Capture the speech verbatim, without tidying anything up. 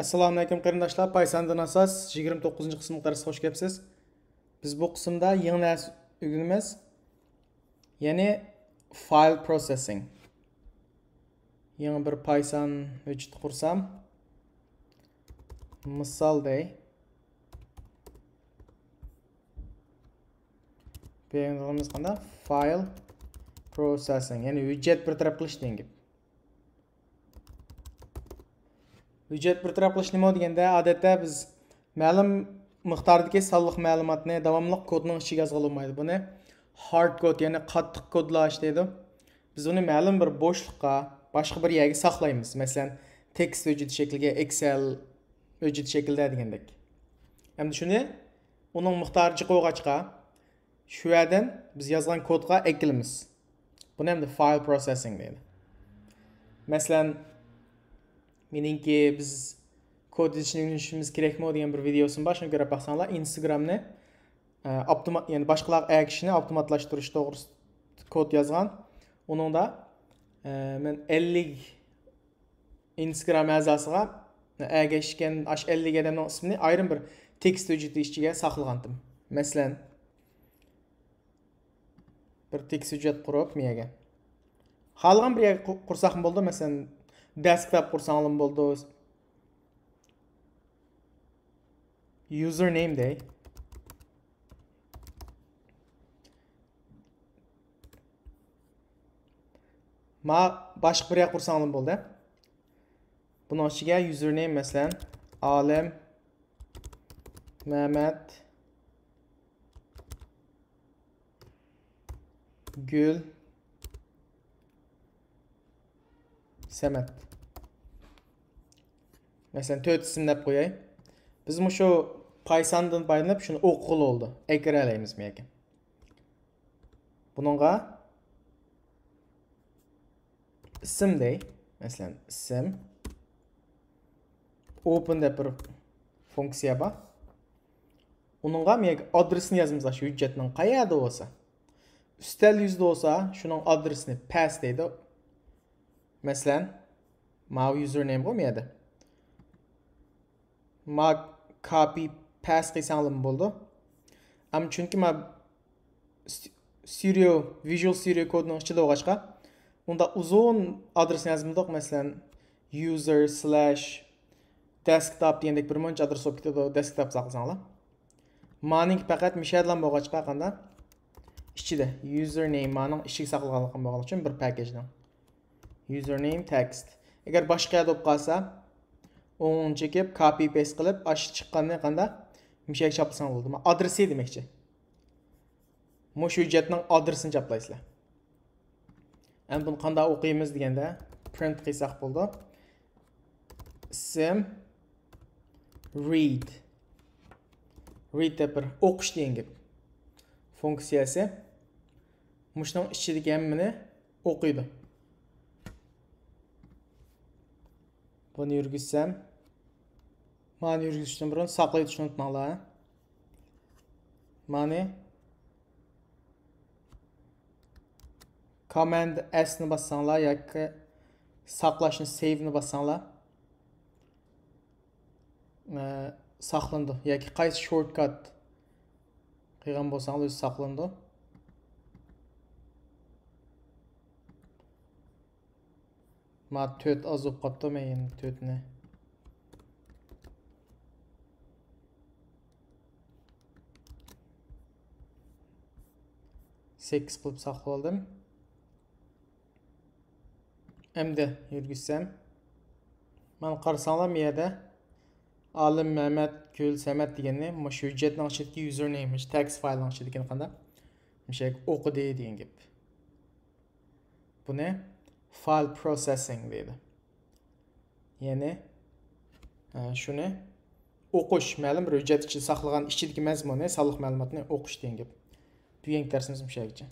ئەسسالامۇئەلەيكۇم قېرىنداشلار، پايساندىن ئاساس يىگىرمە توققۇزىنچى قىسىملىق دەرسكە خوش كەپسىز. بىز بۇ قىسىمدا يېڭى نەرسە ئۆگىنىمىز، يەنى file processing. يېڭى بىر پايسان ھۆججىتى قۇرسام، مىسال دەي. بۇ يەرگە قانداق؟ File processing، يەنى ھۆججەت بىر تەرەپ قىلىش دېگەن گەپ. ھۆججەت بىر تەرەپ قىلىش نېمە دېگەندە، ئادەتتە بىز مەلۇم مىقداردىكى سانلىق مەلۇماتنى داۋاملىق كودنىڭ ئىچىگە يازغىلى بولمايدۇ. بۇنى ھارد كود، يەنى قاتتىق كودلاش دەيدۇ. بىز ئۇنى مەلۇم بىر بوشلۇققا، باشقا بىر يەرگە ساقلايمىز. مەسىلەن، تېكىست ھۆججىتى شەكلىگە، ئېكسېل ھۆججىتى شەكلىدە دېگەندەك. ئەمدى شۇنى، ئۇنىڭ مىقدارى جىق بولغاچقا، شۇ يەردىن بىز يازغان كودقا ئەكېلىمىز. بۇنى ئەمدى file processing دەيدۇ. مەسىلەن، مېنىڭكى بىز كود يېزىشنى ئۆگىنىشىمىز كېرەكمۇ دېگەن بىر ۋىدېيوسىم بار، شۇنى كۆرۈپ باقساڭلار. ئىنستاگرامنى، ئە، ئاپتومات، يەنى باشقىلارغا ئەگىشىشنى ئاپتوماتلاشتۇرۇش توغرىسىدا كود يازغان. ئۇنىڭدا، ئە، مەن ئەللىك ئىنستاگرام ئەزاسىغا ئەگەشكەن ئاشۇ ئەللىك ئادەمنىڭ ئىسمىنى ئايرىم بىر تېكىست ھۆججىتى ئىچىگە ساقلىغانتىم. مەسىلەن، بىر تېكىست ھۆججەت قۇرۇپ، مۇ يەرگە. خالىغان بىر يەرگە قۇ-، قۇرساقمۇ بولىدۇ. مەسىلەن، دېسكتوپ قۇرساڭلارمۇ بولىدۇ. Username دەي. ما باشقا بىر يەر قۇرساڭلارمۇ بولدى. بۇنىڭ ئىچىگە username، مەسىلەن، ئالىم مەمەت گۈل سەمەت. مەسىلەن، تۆت ئىسىم دەپ قوياي. بىز مۇشۇ پايساندىن پايدىلىنىپ شۇنى ئوقۇغىلى بولىدۇ. ئەكىرەلەيمىز بۇ يەرگە. بۇنىڭغا ئىسىم دەي. مەسىلەن، ئىسىم. Open دەپ بىر فۇنكسىيە بار. ئۇنىڭغا مەيەگە ئادرېسىنى يازىمىز، ئاشۇ ھۆججەتنىڭ قەيەردە بولسا. ئۈستەل يۈزىدە بولسا، شۇنىڭ ئادرېسىنى پەس دەيدۇ. مەسىلەن، ماۋۇ username غۇ مەيەدە. ما كاپى پەس قىلساڭلارمۇ بولىدۇ. ئەمما چۈنكى ما س-، ستۇدىيو، ۋىژۇئال ستۇدىيو كودنىڭ ئىچىدە بولغاچقا، ئۇنداق ئۇزۇن ئادرېسنى يازمىدۇق. مەسىلەن، user سلاش دېسكتوپ دېگەندەك بىر مۇنچە ئادرېس بولۇپ كېتىدۇ، دېسكتوپ ساقلىساڭلار. مانىڭكى پەقەت مىشەدىلا بولغاچقا، قاندا؟ ئىچىدە، username مانىڭ ئىچىگە ساقلىغانلىقىم بولغان ئۈچۈن بىر پاكاژنىڭ. Username text. ئەگەر باشقا يەردە بولۇپ قالسا، ئوڭۇن چېكىپ، كاپى پەيست قىلىپ، ئاشۇ چىققاننى قاندا؟ مىشەگە چاپلىساڭ بولىدۇ. ما ئادرېسى دېمەكچى. مۇشۇ ھۆججەتنىڭ ئادرېسىنى چاپلايسىلەر. ئەمدى بۇنى قانداق ئوقۇيمىز دېگەندە، پرىنت قىلساق بولىدۇ. ئىسىم read. Read دەپ بىر ئوقۇش دېگەن گەپ. فۇنكسىيەسى. مۇشۇنىڭ ئىچىدىكى ھەممىنى ئوقۇيدۇ. بۇنى يۈرگۈزسەم، مانى يۈرگۈزۈشتىن بۇرۇن ساقلايدۇ، شۇنى ئۇنتۇماڭلار. مانى كوماند ئېسنى باسساڭلار ياكى ساقلاشنى، سەيۋنى باسساڭلار، ئە، ساقلىنىدۇ. ياكى قايسى شورتكات قىلغان بولساڭلار، ئۆزى ساقلىنىدۇ. ما تۆت ئاز بولۇپ قاپتۇ، مەن يەنە تۆتنى. سەككىز قىلىپ ساقلىۋالدىم. ئەمدى يۈرگۈزسەم. مانا قارىساڭلار، بۇ يەردە ئالىم مەمەت گۈل سەمەت دېگەننى مۇشۇ ھۆججەتنىڭ ئىچىدىكى username، مۇشۇ تېكىست فايلىنىڭ ئىچىدىكىنى قانداق؟ مۇشۇ يەرگە ئوقۇدى دېگەن گەپ. بۇنى file processing دەيدۇ. يەنى، ئە، شۇنى ئوقۇش، مەلۇم بىر ھۆججەت ئىچىدە ساقلىغان ئىچىدىكى مەزمۇننى، سانلىق مەلۇماتنى ئوقۇش دېگەن گەپ. بۈگۈنكى دەرسىمىز مۇشۇ يەرگىچە.